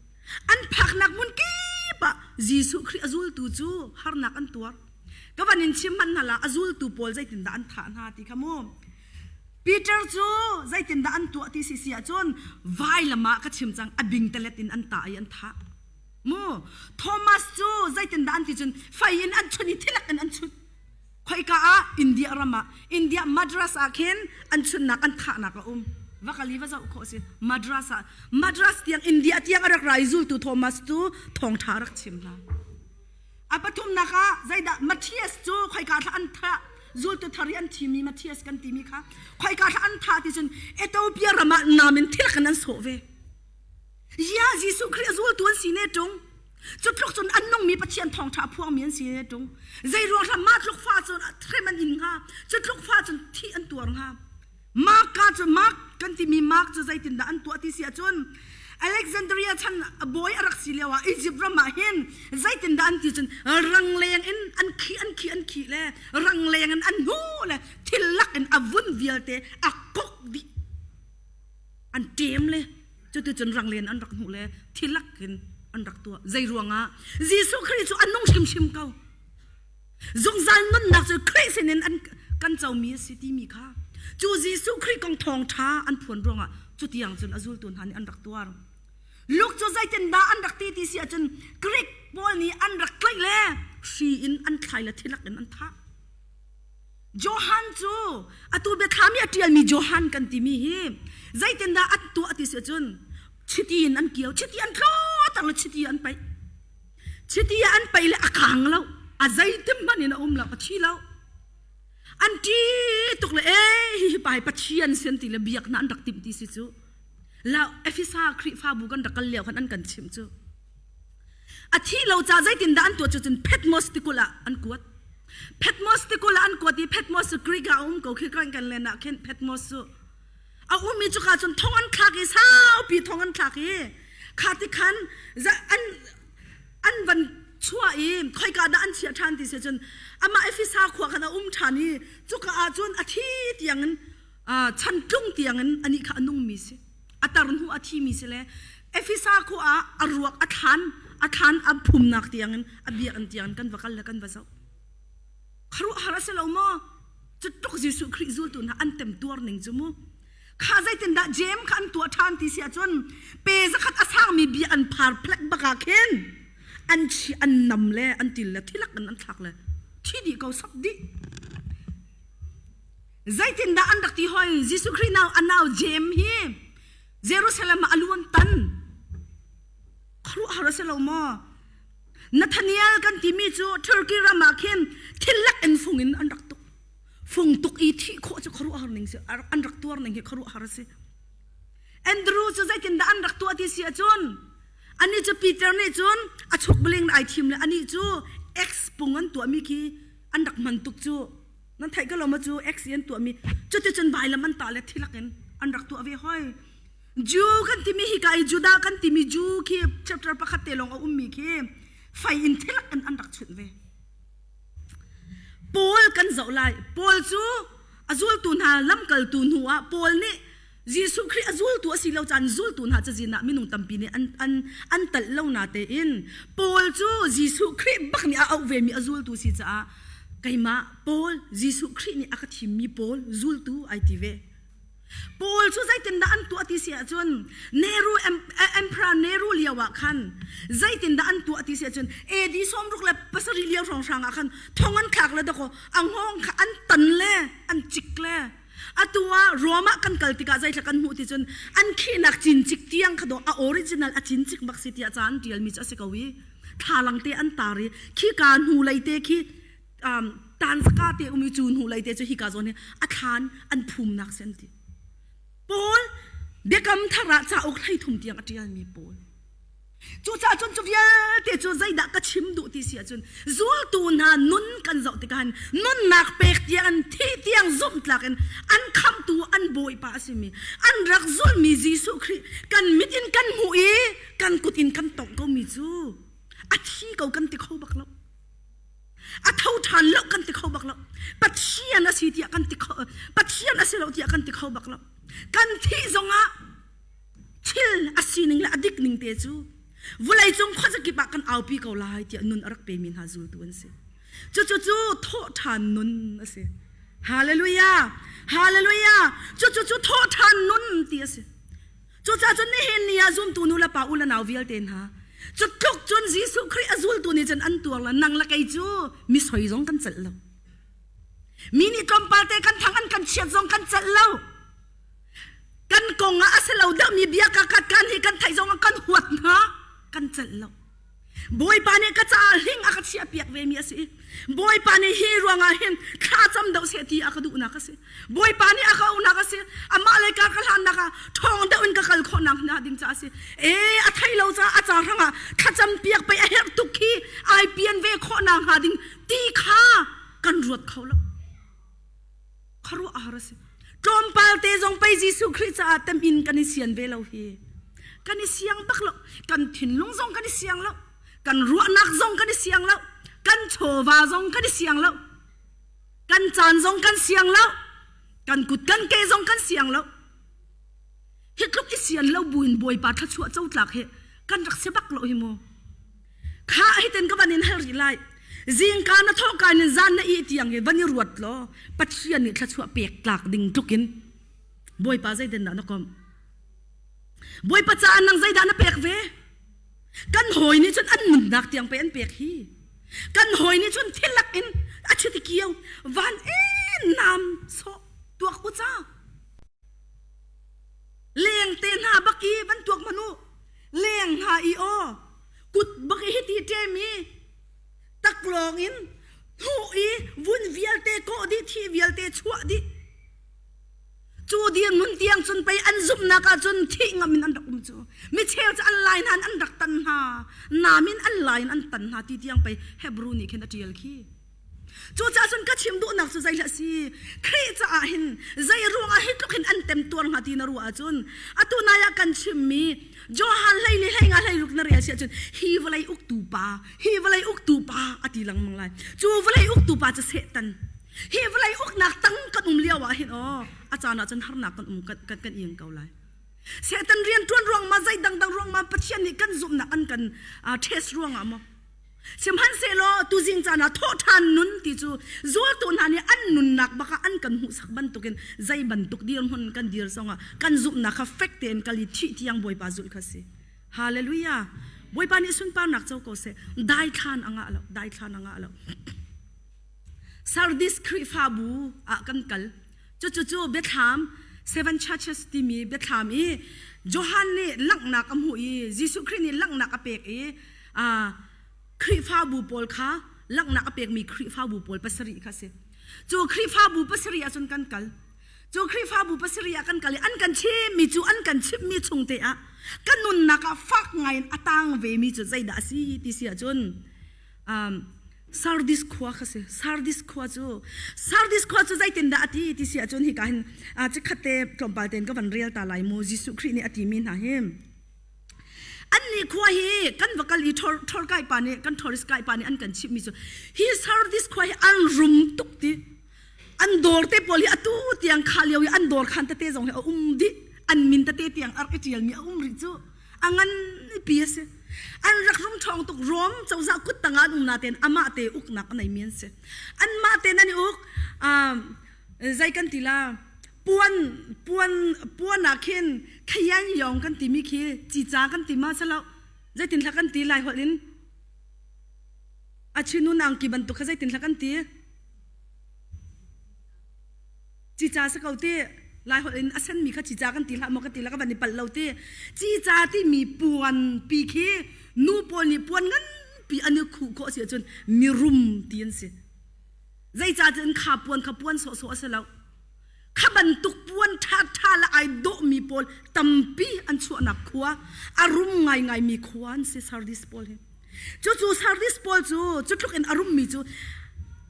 An phaknak hmun kip ah Jesuh Khrih a zultu cu harnak an tuar. Ka van in chim hmanh hna la a zultu pawl zeitindah an thah hna ti kha mu. Peter cu zeitindah an tuah ti si si ahcun vailam ah ka chim cang a bingtalet in an tah i an thah. Mu Thomas cu zeitindah an ti cun fei in an chun i thilak in an chut. Khoika ah India ram ah India Madras ah khin an chunnak an thahnak a um. Va kal i va zoh khawh si. Madras ah Madras tiang India tiang a rak ra i zultu Thomas cu thawngṭha a rak chim hna. A pathumnak ah zeidah Matthias cu khoika thla an thah zultu thar i an thimi Matthias kan timi kha khoika thla an thah ti cun Ethiopia ram ah nam in thil kan an sawh ve. Ya Jesuh Khrih a zultu an si ne ṭung. Cu tluk cun an nungmi Pathian thawngṭha a phuangmi an si ne ṭung. Zei ruang hlah mah tluk fa cun hrem an in hnga. Cu tluk fa cun thih an tuar hnga. Mark ka cu Mark kan timi Mark cu zeitindah an tuah ti si ahcun Alexandria chan bawi a rak si lio ah Egypt ram ah hin zeitindah an ti cun rangleng in an khi an khi an khi le rangleng in an hnu le thil lak in a vun vialte a kok dih an ṭem le cuticun ranglen an rak hmuh le thilak in an rak tuah zei ruangah Jesuh Khrih cu a nung hrimhrim ko zungzal nunnak cu Khrih sinin an Kan comi a si timi kha. Cu Jesuh Khrih kong thawngṭha an phuan ruangah cutiang cun a zultu hna nih an rak tuar. Luke cu zeitindah an rak ti ti si ahcun Greek pawl nih an rak tlaih le hri in an thlai le thilak in an thah. Johan cu atu biathlam i a ṭialmi Johan kan timi hi zeitindah an tuah ti si ahcun chiti in an kio, chiti an tlawter le chiti an paih. Chiti ah an paih le a kang lo, a zeitim hmanh in a um lo, a thi lo. An ṭi tuk le ee hihi pa hi Pathian si an ti le biaknak an rak timh ti si cu. La Efesa Khrihfabu kan rak kal lio khan an kan chimh cu. A thih lo ca zeitindah an tuah cu cun Patmos tikulh ah an kuat. Patmos tikulh ah an kuat i Patmos cu Greek ah a um ko khi kan kan len ah khin Patmos cu a um i cuka cun thong an thlak i saupi thong an thlak i kha ti khan an an van chuah i khoika dah an chiah ṭhan ti si cun amah Efesa khua khan a um ṭhan i cuka ah cun a thi tiangin chan tlung tiangin anih kha a nungmi si a tar hnu a thimi si le Efesa khua ah a ruak a thlan a thlan a phumnak tiangin a biakinn tiangin kan va kal le kan va zoh khuaruahhar a si lo maw cu tluk Jesuh Khrih zultu hna an temtuar ning cu mu kha zeitindah Jeim kha an tuah ṭhan ti si ahcun pe zakhat a sangmi bia an phar phlek bak ah khin an chi an nam le an til le thilak in an thlak le thi dih ko sap dih Zeitindah an rak ti hoi? Jesuh Khrih nau a nau Jeim hi Jerusalem ah a lu an tan. Khuaruahhar a si lo maw? Nathaniel kan timi cu Turkey ram ah khin thil lak in fung in an rak tuk. Fung tuk i thih khawh cu khuaruahhar ning si an rak tuar ning hi khuaruahhar a si. Andrew cu zeitindah an rak tuah ti si ahcun anih cu Peter nih cun a chuk beling ai thim le anih cu X pung an tuahmi khi an rak hman tuk cu nan theih ko lo ma cu X an tuahmi cuticun vailam an tah le thilak in an rak tuah ve hoi Jew kan timi hi ka i Judah kan timi Jew khi chapter pakhat te lawng a ummi khi fei in thilak in an rak chunh ve Paul kan zoh lai Paul cu a zultu hna lamkaltu hnu ah Paul nih Jesuh Khrih a zultu a si lo caan zultu hna cazin ah minung tampi nih an an an talh lo na tein Paul cu Jesuh Khrih bak nih a auh ve mi a zultu si caah keimah Paul Jesuh Khrih nih a ka thimmi Paul zultu ai ti ve. Paul cu zeitindah an tuah ti si ahcun Nehru Emperor Nehru lio ah khan zeitindah an tuah ti si ahcun AD 67 lio hrawnghrang ah khan thong an thlak le dakaw a hngawng kha an tan le an cik le Atu ah Rome ah kan kal tikah zeithla kan hmuh ti cun an khihnak cincik tiang kha dawh a original a cincik bak si tiah ca an ṭialmi cu a si ko i thlalang te an tar i khika hnu lei te khi um, tanzaka te um i cu hnu lei te cu hika zawn hi a thlan an phumnak si an ti. Paul biakam thar ah cauk 13 tiang a ṭialmi Paul Cucaah cun cu vialte cu zeidah ka chim duh ti si ahcun zultu hna nun kan zoh tikah hin nunnak pek tiang in thih tiang zumhtlak in an khamhtu an bawipa a simi an rak zulhmi Jesuh Khrih kan mit in kan hmuh i kan kut in kan tongh komi cu a thi ko kan ti kho bak lo. A tho ṭhan lo kan ti kho bak lo. Pathian a si tiah kan ti kho Pathian a si lo tiah kan ti kho bak lo. Kan thih zongah thil a sining le a dik ning te cu vawleicung khuazakip ah kan aupi ko lai tiah nun a rak pemi hna zultu an si. Cucu cu thawhṭhan nun a si. Hallelujah! Hallelujah! Cucu cu thawhṭhan nun ti a si. Cucaah cun nihin ni ah zumtu nu le pa u le nau vialte hna cu tluk cun Jesuh Khrih a zultu nih cun an tuar le nang le kei cu mi soi zong kan celh lo. Mi nih tlawmpal te kan thang an kan chiat zong kan celh lo. Kan kong ah a si lo deuhmi bia ka kat kan hi kan theih zong ah kan huat hna kan celh lo. Bawipa nih ka caah hling a ka chiah piak ve mi a si. Bawipa nih hi ruangah hin thlacam deuh seh ti a ka duhnak a si. Bawipa nih a ka auhnak a si. Amah lei kar ka hlannak ah ṭhawng deuh in ka kal khawhnak hna ding caah a si. Ee a thei lo caah a ca hrangah thlacam piak pei a herh tuk khi ai pian ve khawhnak hnga ding ti kha kan ruat kho lo. Khuaruahhar a si. Tlawmpal te zong pei Jesuh Khrih caah temin kan i sian ve lo hi. Kan i siang bak lo. Kan thinlung zong kan i siang lo. Kan ruahnak zong kan i siang lo. Kan chawva zong kan i siang lo. Kan caan zong kan siang lo. Kan kut kan ke zong kan siang lo. Hi tluk i sian lo buin Bawipa thluachuah cotlak hi kan rak si bak lo hi mu. Kha hi ten ka van in hal rih lai. Zingka na thawhka in zan na ih tiang hi van i ruat law Pathian nih thluachuah pek tlak ding tluk in Bawipa zeitin dah na komh? Bawipa caah nang zeidah na pek ve? Kan hawi nih cun an nunnak tiang pe an pek hi. Kan hawi nih cun thilak in a chiti kio van en nam sawh tuak u ca. Leng te hna bak i van tuak manu leng hna i aw kut bak i hiti ṭem i taklawng in hnuh i vun vialte kawh dih thi vialte chuah dih cu dirhmun tiang cun pei an zumhnak ah cun thih ngam in an rak um cu mi cheu cu an lai hna an rak tan hna nam in an lai in an tan hna ti tiang pei Hebrew nih khin a ṭial khi Cucaah cun ka chim duhnak cu zei hlah si Khrih caah hin zei ruangah hi tluk hin an temtuar hnga ti na ruah ahcun atu nai ah kan chimmi Johan hlei li hlei nga hlei ruk na rel si ahcun hi vawlei uktu pa hi vawlei uktu pa a ti lengmang lai cu vawlei uktu pa cu Satan hi vawlei uknak tang kan um lio ah hin aw a caan ah cun harnak kan um kan kan, kan iang ko lai Satan rian ṭuan ruang ma zei dangdang ruang ma Pathian nih kan zumhnak an kan uh, test ruangah maw Sihmanhsehlaw tuzing caan ah thawhṭhan nun ti cu zultu hna nih an nunnak bak ah an kan hmuhsak bantukin zei bantuk dirhmun kan dir zongah kan zumhnak kha fek tein kal i thih tiang Bawipa zulh kha si. Hallelujah. Bawipa nih sunparnak co ko seh. Daithlan a ngah lo, daithlan a ngah lo. Sardis Khrihfabu ah kan kal. Cucu cu biathlam Seven Churches timi biathlam i Johan nih langhnak a hmuh i Jesuh Khrih nih langhnak a pek i Khrihfabu pawl kha langhnak a pekmi Khrihfabu pawl pasarih kha si. Cu Khrihfabu pasarih ahcun kan kal. Cu Khrihfabu pasarih ah kan kal i an kan chimmi cu an kan chimhmi chung te ah ka nunnak ah fak ngai in a tang vemi cu zeidah a si ti si ahcun um, Sardis khua kha si. Sardis khua cu Sardis khua cu zeitindah a ti ti si ahcun hika hin chikkhat te tlawmpal tein ka van rel ta lai mu Jesuh Khrih nih a timi hna hi. Annih khua hi kan va kal i ṭhor kai pa nih kan tourist kai pa nih an kan chimhmi cu hi Sardis khua hi an rum tuk ti an dawr te pawl hi atu tiang kha lio i an dawr khan tete zong hi a um dih an min tete tiang a rak i ṭialmi a um rih cu a ngan pi a si an rak rum ṭhawng tuk Rom cozah kut tangah an um natein amah te uknak a neimi an si anmah tein an i uk zei kan ti la puan puan puan ah khin khayan yong kan timi khi cica kan ti ma salo zeitin hla kan ti lai holh in a chinu nang ki bantuk kha zeitin hla kan ti cica sa ko ti lai holh in a senmi kha cica kan ti hlah maw ka ti la ka van i palh lo ti cica timi puan pi khi nu pawl nih puan nganpi an i khuh khawh si ahcun mirum ti an si Zeicahtiah kha puan kha puan sawhsawh a si lo. Kha bantuk puan ṭhaṭha le ai dawhmi pawl tampi an chuahnak khua, a rum ngaingaimi khua an si Sardis pawl hi. Cucu Sardis pawl cu cu tluk in a rummi cu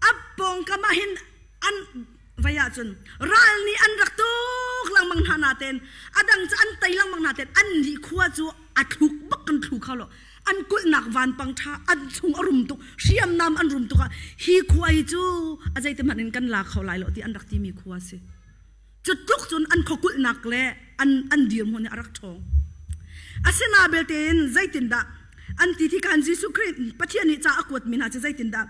a pawngkam ah hin an vei ahcun ral nih an rak tuk lengmang hna natein a dang cu an tei lengmang natein an nih khua cu a thluk bak kan thlu kho lo an kulhnak vanpang ṭha an chung a rum tuk hriamnam an rum tuk ah hi khua hi cu a zeiti hmanh in kan la kho lai lo ti an rak timi khua a si cu tluk cun an khuakulhnak le an an dirhmun hi a rak ṭhawng asina belte in zeitindah an ti thi kan Jesuh Khrih Pathian nih ca a kuatmi hna cu zeitindah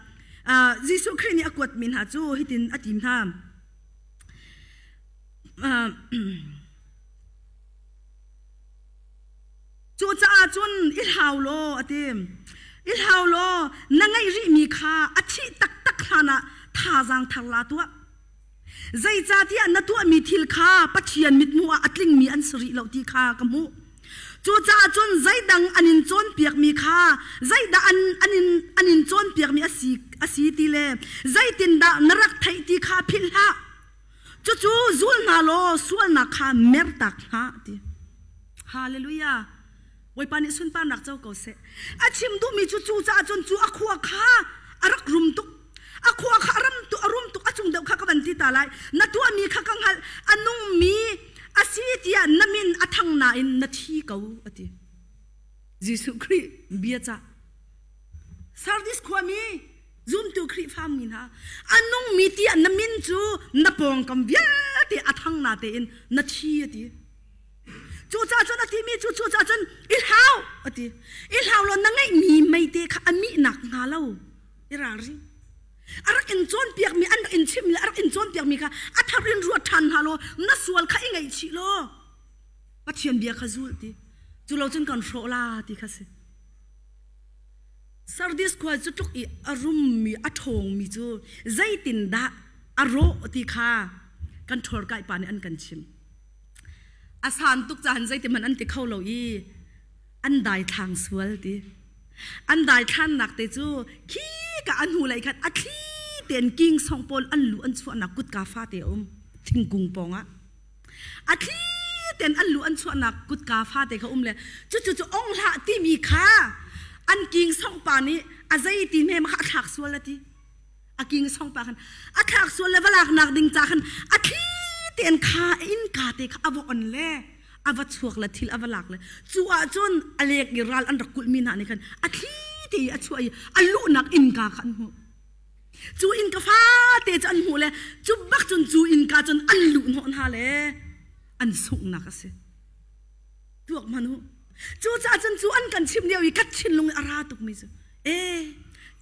Jesuh Khrih nih a kuatmi hna cu hitin a ti hna Cucaah cun i hlau law a ti. I hlau law na ngeih rihmi kha a thih taktak hlanah thazaang thar la tuah. Zeicahtiah na tuahmi thil kha Pathian mithmuh ah a tlingmi an si rih lo ti kha ka hmuh. Cucaah cun zeidang an in cawnpiakmi kha zeidah an, an, in, an in cawnpiakmi a si, a si ti le zeitindah na rak theih ti kha philh hlah. Cucu zul hna law sualnak kha mertak hna a ti. Hallelujah. Bawipa nih sunparnak co ko seh. A chim duhmi cu cu caah cun cu a khua kha a rak rum tuk. A khua kha a ram tuk, a rum tuk, a cung deuh kha ka van ti ta lai. Na tuahmi kha ka hngalh, a nungmi a si tiah na min a thang nain na thi ko a ti. Jesuh Khrih bia cah. Sardis khuami zumtu Khrihfa mi hna a nungmi tiah na min cu na pawngkam vialte a thang na tein na thi a ti. Cucaah cun a timi cu cucaah cun i hlau a ti. I hlau law na ngeihmi meite kha a mihnak hnga lo. I ralring. A rak in cawnpiakmi an rak in chimh le a rak in cawnpiakmi kha a thar in ruat ṭhan hna law na sual kha i ngaihchih law Pathian bia kha zul ti. Cu lo cun kan hrawh la ti kha si. Sardis khua cu tluk i a rummi a ṭhawngmi cu zeitindah a rawh ti kha kan ṭhawlkai pa nih an kan chim. A san tuk cahan zeitihmanh an ti kho lo i an daithlang sual ti. An daithlannak te cu khi ka an hnu lei khan a thli tein king song pawl an lu an chuahnak kutka fate a um thingkung pawngah. A thli tein an lu an chuahnak kutka fate kha um le cucu cu ong hlah timi kha an king song pa nih a zei ti hme kha a thlak sual a ti. A king song pa khan a thlak sual le va laknak ding ca khan a thli tein kha innka te kha a va on le a va chuak le thil a va lak le cu ahcun a lek i ral an rak kulhmi hna nih khan a thli te i a chuah i a luhnak innka kha an hmuh. Cu innka fate cu an hmuh le cu bak cun cu innka cun an luh hnawh hna le an sunghnak a si. Tuak hmanh u. Cucaah cun cu an kan chimh lio i ka thinlung i a ra tukmi cu e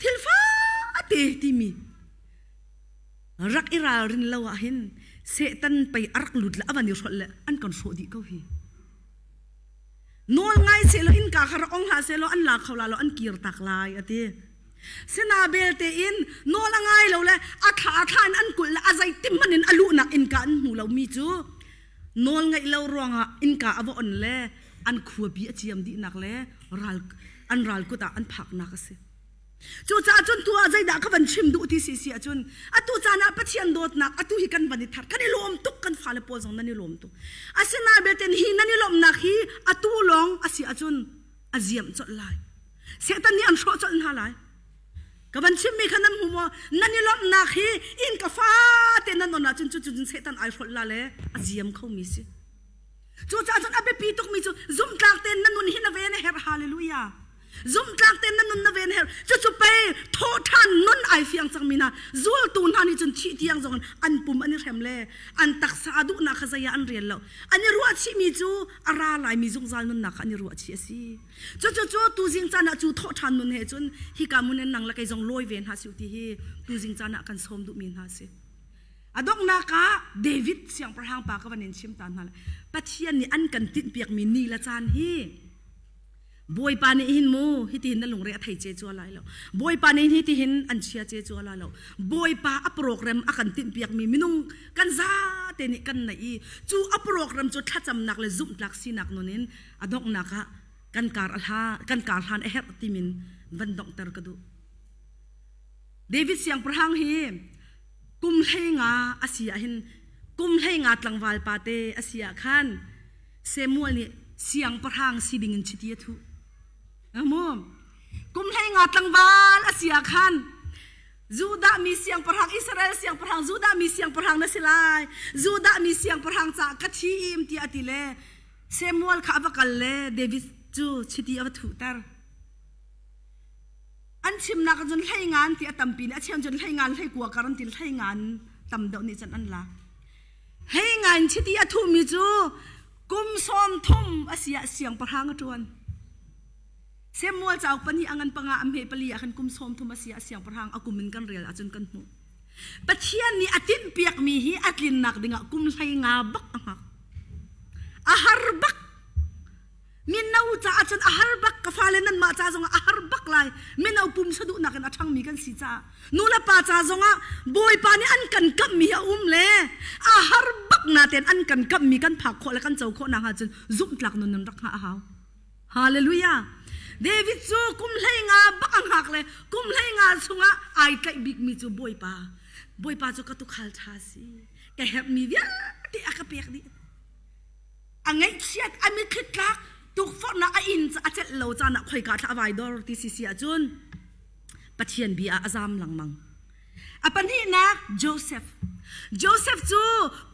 thil fate timi rak i ralrin lo ah hin Satan pei a rak lut le a van i hrolh le an kan hrawh dih ko hi. Nawl ngai sehlaw innka kha rak ong hlah sehlaw an la kho la lo an kir tak lai a ti. Sina belte in nawl a ngai lo le a thla a thla in an kulh le a zeitim hmanh in a luhnak innka an hmu lomi cu nawl ngeih lo ruangah innka a va on le an khuapi a ciam dihnak le ral an ral kut ah an phaknak a si. Cucaah cun tu ah zeidah ka van chim duh ti si si ahcun atu caan ah Pathian dawtnak atu hi kan van i thar kan i lawm tuk kan fale pawl zong nan i lawm tuk. Asinain belte hi nan i lawmhnak hi atu lawng a si ahcun a ziamh colh lai. Satan nih an hrawh colh hna lai. Ka van chimmi kha nan hmu maw? Nan i lawmhnak hi inn ka fate nan on ahcun cucu Satan ai hrolh la le a ziam khomi si. Cucaah cun a biapi tukmi cu zumhtlak tein na nun hi na ven a herh. Hallelujah. Zumhtlak tein na nun na ven a herh. Cucu pei thawhṭhan nun ai fiang cangmi hna zultu hna nih cun thih tiang zong in an pum an i hrem le an taksa a duhnak kha zei ah an rel lo. An i ruahchihmi cu a ra laimi zungzal nunnak kha an i ruahchih a si. Cucu cu tuzing caan ah cu thawhṭhan nun he cun hika mun in nang le kei zong lawi ve hna siu ti hi tuzing caan ah kan sawm duhmi hna a si. A donghnak ah David siangpahrang pa ka van in chim ta hna lai. Pathian nih an kan tinhpiakmi ni le caan hi Bawipa nih hin mu hitihin na lungre a thei ce cua lai lo. Bawipa nih hitihin an chia ce cua lai lo. Bawipa a program a kan tinhpiakmi minung kan zate nih kan neih i cu a program cu thlacamnak le zumhtlak sinak nun in a donghnak ah kan kar a hla kan kar hlan a herh timin van donghter ka duh. David siangpahrang hi kum hlei nga a si ah hin kum hlei nga tlangval pa te a si ah khan Samuel nih siangpahrang si ding in chiti a thuh. Amu kum hlei nga tlangval a si ah khan Judah mi siangpahrang Israel siangpahrang Judah mi siangpahrang na si lai Judah mi siangpahrang ca ka thi im tiah a ti le Samuel kha a va kal le David cu chiti a va thuhter. An chimnak cun hlei ngan ti a tampi nih a cheu cun hlei ngan hlei kua kar an ti hlei ngan tam deuh nih cun an lak. Hlei ngan chiti a thuhmi cu kum 30 a si ah siangpahrang a ṭuan. Samuel cauk pahnih a ngan panga a hme pali ah khan kum 30 a si ah siangpahrang a kum in kan rel ahcun kan hmuh. Pathian nih a tinhpiakmi hi a tlinnak dingah kum hlei nga bak a hngak. A har bak. Mino caah cun a har bak ka fale nanmah ca zongah a har bak lai mino pumsa duhnak in a ṭhangmi kan si caah nu le pa ca zongah Bawipa nih an kan kamhmi a um le a har bak natein an kan kamhmi kan phak khawh le kan co khawh nakhnga cun zumhtlak nun in rak hngah a hau. Hallelujah. David cu kum hlei nga bak a hngak le kum hlei nga chungah ai tlaih bikmi cu Bawipa. Bawipa cu ka tukhal ṭha si. Ka herhmi vialte a ka pek dih. A ngaihchiat a mitthli tlak tukforhnak a inn a celh lo caan ah khoika thla a vai dor ti si si ahcun Pathian bia ah a zam lengmang. A pahnihnak Joseph. Joseph cu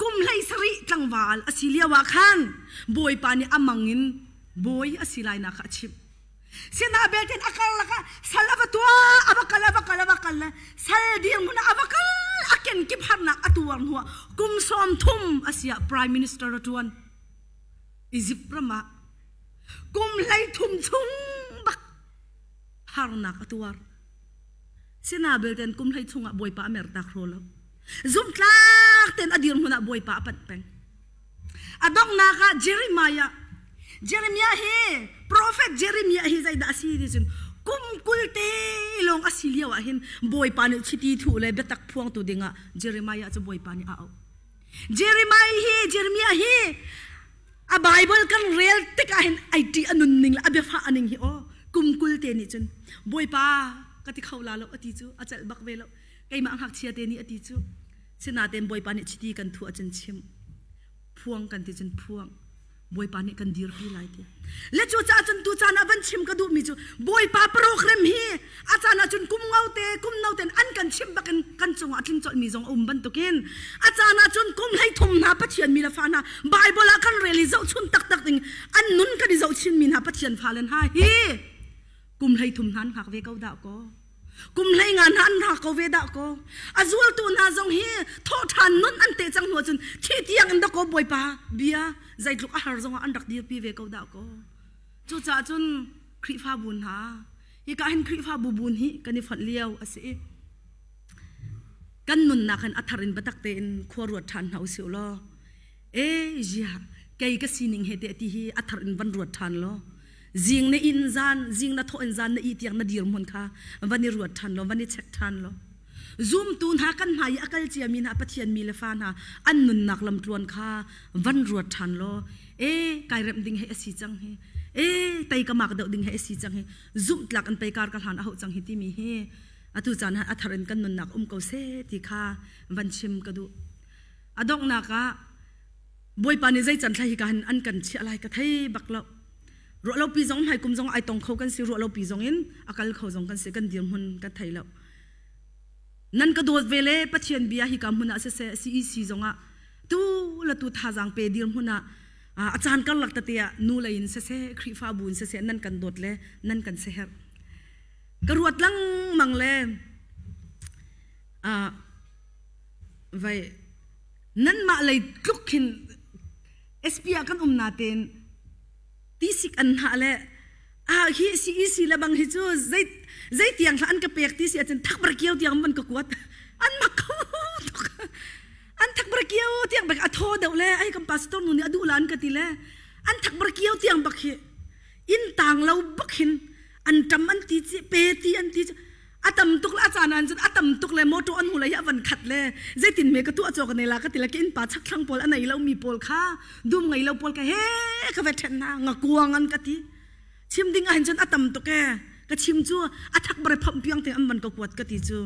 kum hlei sarih tlangval a si lio ah khan Bawipa nih a mang in bawi a si lai nak kha a chimh. Sinah belte a karlak ah sal a va tuah, a va kal, a va kal, a va kal le sal dirhmun ah a va kal, a kenkip harnak a tuar hnuah kum 30 a si ah prime minister a ṭuan. Egypt ram ah kum 33 chung bak harnak a tuar. Sina belten kum hlei chungah Bawipa a mertak hraw lo. Zumhtlak ten a dirhmun ah Bawipa a panh peng. A donghnak ah Jeremiah Jeremiah hi prophet Jeremiah hi zeidah a si ti cun kum 20 te lawng a si lio ah hin Bawipa nih chiti thuh le biatak phuangtu dingah Jeremiah cu Bawipa nih a auh. Jeremiah hi Jeremiah hi a Bible kan rel tikah hin ai ṭih a nunning le a biafah a ning hi aw kum 20 te nih cun Bawipa ka ti kho la lo a ti cu a celh bak ve lo keimah ngakchia te nih a ti cu sinain Bawipa nih chiti kan thuh ahcun chim phuang kan ti cun phuang Bawipa nih kan dirpi lai ti. Le cu caah cun tu caan ah van chim ka duhmi cu Bawipa program hi a caan ah cun kum ngo te kum no ten an kan chimh bakin kan cungah a tling colhmi zong a um bantukin a caan ah cun kum 13 hna Pathian mi le fa hna Bible ah kan rel i zohchun taktak ding an nun kan i zohchin mi hna Pathian fale hna hi kum 13 hna an hngak ve ko dah kaw. Kum 15 hna an ra ko ve dah kaw. A zultu hna zong hi thawhṭhan nun an teh cang hnu ahcun thi tiang in dakaw Bawipa bia zeitluk a har zongah an rak dirpi ve ko dah kaw. Cucaah cun Khrihfabu hna hika hin Khrihfabu bun hi kan i fonh lio a si i kan nunnak hin a thar in biatak tein khua ruat ṭhan hna usih law e ziah kei ka sining he te ti hi a thar in van ruat ṭhan law Zing na inn zan, zing na thawh in zan na ih tiang na dirhmun kha van i ruat ṭhan law, van i check ṭhan law. Zumtu hna kan hna i a kal ciami hna Pathian mi le fa hna an nunnak lamtluan kha van ruat ṭhan law, e kai remh ding hei a si cang hi, e tei ka mak deuh ding hei a si cang hi, zumh tlak in pei kar ka hlan a hauh cang hi timi hi atu caan ah a thar in kan nunnak um ko seh ti kha van chim ka duh. A donghnak ah Bawipa nih zei can thla hi ka han an kan chiah lai ka thei bak lo. Ruah lo pi zong hmai kum zong ai tong kho kan si ruah lo pi zong in a kal kho zong kan si kan dirhmun kan thei lo. Nan ka dawt ve le Pathian bia hi ka hmun ah siseh CEC zong ah tu la tu thazaang pe dirhmun ah a caan karlak tete ah nu lei in siseh Khrihfabu in siseh nan kan dawt le nan kan seherh. Ka ruat lengmang le vai nanmah lei tluk khin SP ah kan um natein tisik an hna le ah hi CEC le bang hi cu zei zei tiang hla an ka pek ti si ahcun thak bar kiau tiang man ka kuat an mak kho tuk an thak bar kiau tiang bak a thaw deuh le ai kan pastor nu nih a duh la an ka ti le an thak bar kiau tiang bak hi in tang lo bak hin an ṭam an ti ci pe ti an ti a tam tuk le a caan an cun a tam tuk le motor an hmu le hi a van khat le zeitin me ka tuah cawk ne la ka ti le ka innpa chakthlang pawl a nei lo mi pawl kha dum ngei lo pawl ka he ka ve ṭhen hna ngakuang an ka ti chim ding ahhin cun a tam tuk e ka chim cu a thak bare phomh piang te an van ka kuat ka ti cu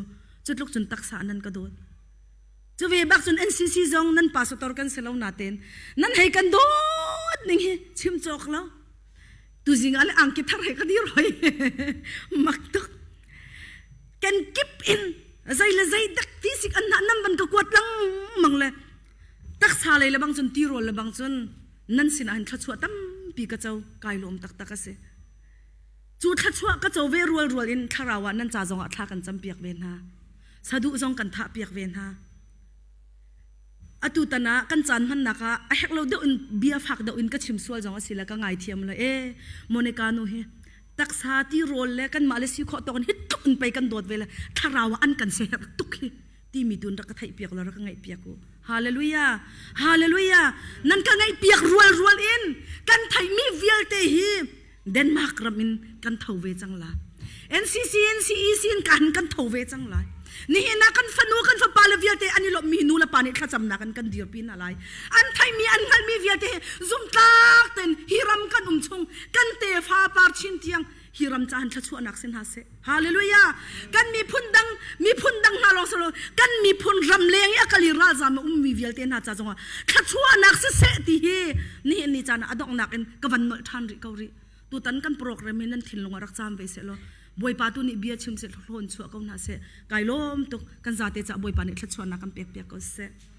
cu tluk cun taksa nan ka dawt cu ve bak cun NCC zong nan pastor kan si lo natein nan hei kan dawt ning hi chim cawk lo tuzing ah le angki thar he ka dir hoi mak tuk kan kip in zei le zei dak ti sik an nam ban ka kuat lang mang le taksa lei le bang cun tirawl le bang cun nan sin ah hin thluachuah tampi ka co kai lawm taktak a si cu thluachuah ka co ve rual rual in thlarau ah nan ca zong ah thla kan cam piak ve hna saduh zong kan thah piak ve hna Atu tan ah kan caan hmannak ah a herh lo deuh in bia fak deuh in ka chim sual zong a si le ka ngaithiam lo e Monica nu hi taksa ti rawl le kanmah le si khawh tawk in hi tluk in pei kan dawt ve le thlarau ah an kan seherh tuk hi timi tun rak ka theih piak lo rak ka ngaih piak u hallelujah hallelujah nan ka ngaih piak rual rual in kan theihmi vialte hi Denmark ram in kan tho ve cang la. NCC in CEC in kan kan tho ve cang lai. Nihin ah kan fanu kan fapa le vialte an i lawmhmi nu le pa nih thlacamnak an kan dirpi hna lai. An theihmi an hngalhmi vialte zumtlak ten hi ram kan um chung kan tefa par chin tiang hi ram cahan thluachuahnak si hna seh. Hallelujah. Kan miphun dang miphun dang hna lawng silo kan miphun ram leng i a kal i ralzam a ummi vialte hna ca zongah thluachuahnak siseh ti hi nihin ni caan ah a donghnak in ka van nolh ṭhan rih ko rih. Tutan kan program hi nan thinlung ah rak caam ve seh law Bawipa tu nih bia chim seh hlawn chuah ko hna seh. Kai lawm tuk kan zate ca Bawipa nih thluachuahnak kan pek piak ko seh.